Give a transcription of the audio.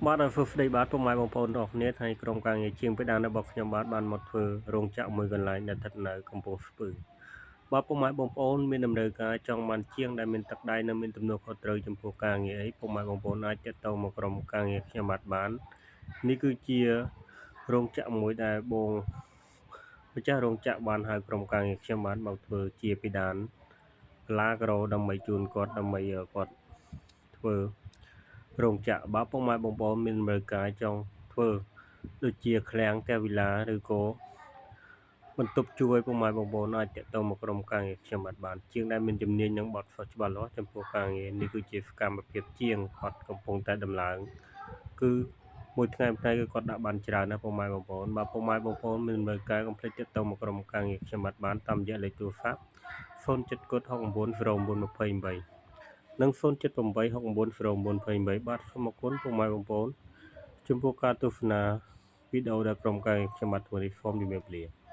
បាទឲ្យសួស្តីបាទពុកម៉ែបងប្អូនទាំងអស់គ្នាថ្ងៃក្រុមការងារជាងបេដានរបស់ខ្ញុំបាទបានមកធ្វើរោងចក្រមួយកន្លែងដែលស្ថិតនៅកំពង់ស្ពឺបាទពុកម៉ែបងប្អូនមានតម្រូវការចង់បានជាងដែលមានទឹកដៃនិងមានទំនួលខុសត្រូវចំពោះការងារអីពុកម៉ែបងប្អូនអាចទាក់ទងមកក្រុមការងារខ្ញុំបាទបាននេះគឺជារោងចក្រមួយដែលបងម្ចាស់រោងចក្របានហៅក្រុមការងារខ្ញុំបាទមកធ្វើជាពិដានឡាក្រូដើម្បីជូនគាត់ដើម្បីគាត់ធ្វើរោងចក្របើពុកម៉ែបងប្អូនមានតម្រូវការចង់ធ្វើដូចជាឃ្លាំងផ្ទះវិឡាឬក៏បន្ទប់ជួយពុកម៉ែបងប្អូនអាចទាក់ទងមកក្រុមការងារខ្ញុំបាទបានជាងដែលមានជំនាញនិងបទពិសោធន៍ច្បាស់លាស់ចំពោះការងារនេះគឺជាសកម្មភាពជាងគាត់កំពុងតែដំឡើងគឺមួយថ្ងៃមួយថ្ងៃគឺគាត់ដាក់បានច្រើនណាស់ពុកម៉ែបងប្អូនបាទពុកម៉ែបងប្អូនមានតម្រូវការកុំភ្លេចទាក់ទងមកក្រុមការងារខ្ញុំបាទបានតាមរយៈលេខទូរស័ព្ទ07គុត69 0928និង078 69 0928បាទសូមអរគុណពុកម៉ែបងប្អូនចំពោះការទស្សនាវីដេអូដែលក្រុមការងារខ្ញុំបាទធ្វើនេះសូមជម្រាបលា។